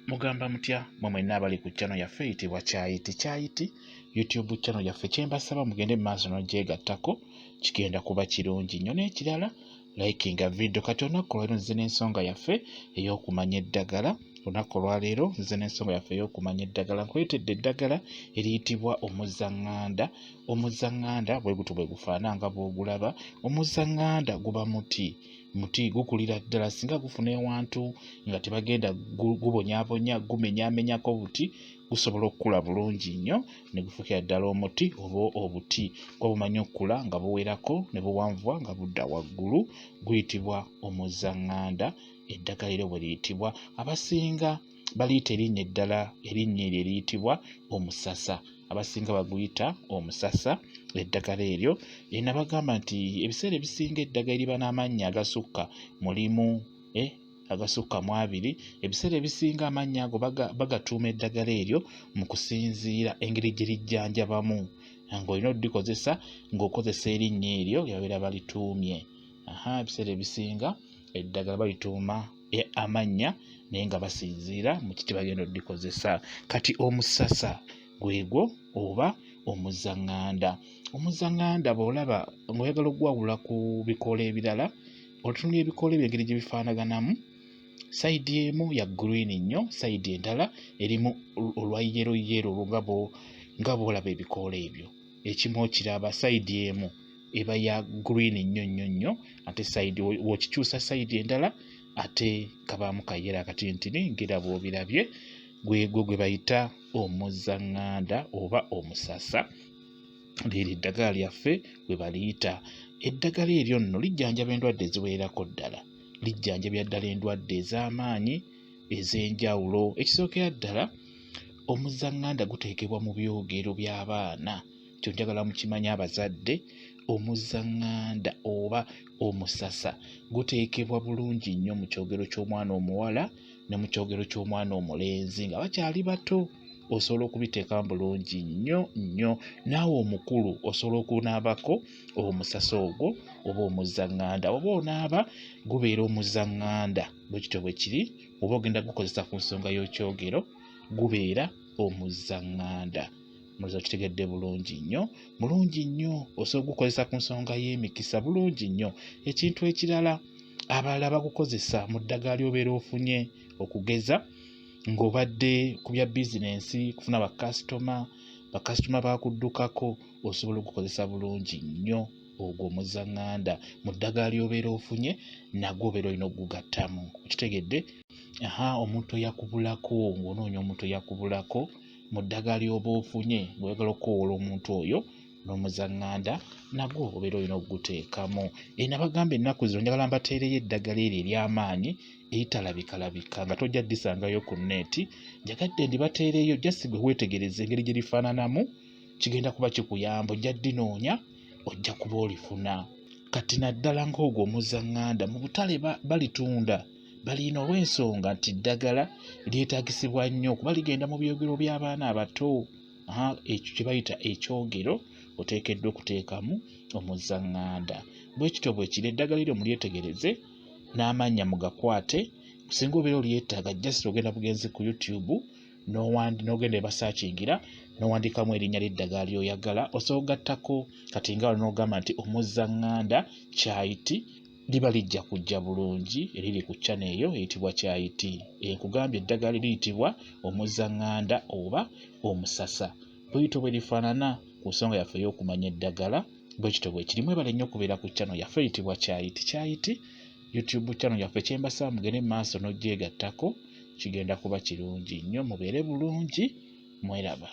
Mugamba mutya mwe mwenna abali ku channel yaffe eyitibwa Kyayiti Kyayiti YouTube channel yaffe, kyembasaba mugende mu maaso n'ogyegattako, kigenda kuba kirungi nnyo. N'ekirala, likinga video. Kati olunaku olwaleero nzize n'ensonga yaffe ey'okumanya eddagala. Olunaku olwaleero nzize n'ensonga yaffe ey'okumanya eddagala. Nkuleetedde eddagala eriyitibwa omuzaŋŋanda. Omuzaŋŋanda bwe gutyo bwe gufaana nga bw'ogulaba. Omuzaŋŋanda guba muti, muti gukulira ddala. Singa gufuna ewantu nga tebagenda gubonyaabonya, gumenyaamenyako buti, gusobola okukula bulungi nnyo ne gufuukira ddala omuti oba obuti. Kuba bumanyi okukula nga buwerako ne buwanvuwa nga budda waggulu. Guyitibwa omuzaŋŋanda, eddagala eryo bwe liyitibwa. Abasinga baliyita erinnya eddala, erinnya eryo eriyitibwa omusasa. Abasinga baguyita omusasa eddagala eryo. Nabagamba nti ebiseera ebisinga eddagala eriba n'amannya agasukka mulimu, agasukka mu abiri, ebiseera ebisinga amannya ago bagatuuma eddagala eryo mu kusinziira engeri gye lijjanjabamu, ng'olina okulikozesa ng'okozesa erinnya eryo lye babeera balituumye. Aha, ebiseera ebisinga eddagala balituuma amannya naye nga basinziira mu kiti bagenda okulikozesa. Kati omusasa gwegwo oba omuzaŋŋanda. Omuzaŋŋanda bw'olaba ng'oyagala okugwawula ku bikoola ebirala, otunuulira ebikoola ebyo engeri gye bifaanaganamu. Sayidi emu ya green nnyo, sayidi endala erimu olwa yellow yellow, nga bw'olaba ebikoola ebyo. Ekimu okiraba, sayidi emu eba ya green nnyo nnyo nnyo, ate sayidi w'okikyusa sayidi endala ate kabaamu ka yellow akatintini, ng'era bw'obirabye. Gwegwo gwe bayita omuzaŋŋanda oba omusasa. Lyeryo eddagala lyaffe bwe baliyita. Eddagala eryo nno lijjanjaba endwadde eziwererako ddala, lijjanjabira ddala endwadde ez'amaanyi ez'enjawulo. Ekisookera ddala, omuzaŋŋanda guteekebwa mu byogero by'abaana. Kyo njagala mukimanye abazadde, omuzaŋŋanda oba omusasa guteekebwa bulungi nnyo mu kyogero ky'omwana omuwala ne mu kyogero ky'omwana omulenzi nga bakyali bato. Osobola okubiteekamu bulungi nnyo nnyo. Naawe omukulu osobola okunaabako omusasa ogwo oba omuzaŋŋanda. Oba onaaba gubeera omuzaŋŋanda, bwe kityo bwe kiri. Oba ogenda gukozesa ku nsonga y'ekyogero, gubeera omuzaŋŋanda. Mulowooza okitegedde bulungi nnyo, bulungi nnyo. Osobola okugukozesa ku nsonga y'emikisa bulungi nnyo. Ekintu ekirala, abalala bagukozesa mu ddagala ly'obeera ofunye, okugeza ng'obadde ku bya bizinensi, kufuna bakasitoma, bakasitoma bakuddukako, osobola okugukozesa bulungi nnyo ogwo omuzaŋŋanda mu ddagala ly'obeera ofunye, nagwo obeera olina okugugattamu. Okitegedde? Aha, omuntu eyakubulako, ng'onoonya omuntu eyakubulako mu ddagala ly'oba ofunye, ng'oyagala okukoowoola omuntu oyo n'omuzaŋŋanda, nagwo obeera olina okuguteekamu. Nabagamba ennaku zino njagala mbateereyo eddagala eryo ery'amaanyi eritalabikalalabika nga tojja ddisangayo ku nneeti. Njagadde ndibateereyo, just gwe weetegereze engeri gye lifaananamu, kigenda kuba kikuyamba, ojja ddinoonya, ojja kuba olifuna. Kati naddala ng'ogwo omuzaŋŋanda mu butale balitunda, balina olw'ensonga nti ddagala lyetaagisibwa nnyo kuba ligenda mu byogero by'abaana abato. Aha, ekyo kye bayita ekyogero oteekeddwa okuteekamu omuzaŋŋanda. Bwe kityo bwe kiri. Eddagala eryo mulyetegereze n'amannya mugakwate. Singa obeera olyetaaga, just ogenda bugenzi ku YouTube n'ogenda ebasaakingira n'owandiikamu erinnya ly'eddagala ly'oyagala. Osobola okugattako kati nga wano n'ogamba nti omuzaŋŋanda Kyayiti, liba lijja kujja bulungi eriri ku channel eyo eyitibwa Kyayiti. Nkugambye eddagala liyitibwa omuzaŋŋanda oba omusasa. Bwe lityo bwe lifaanana ku nsonga yaffe ey'okumanya eddagala, bwe kityo bwe kiri. Mwebale nnyo okubeera ku channel yaffe eyitibwa Kyayiti Kyayiti YouTube channel yaffe. Kyembasaba mugende mu maaso n'ogyegattako, kigenda kuba kirungi nnyo. Mubeere bulungi, mweraba.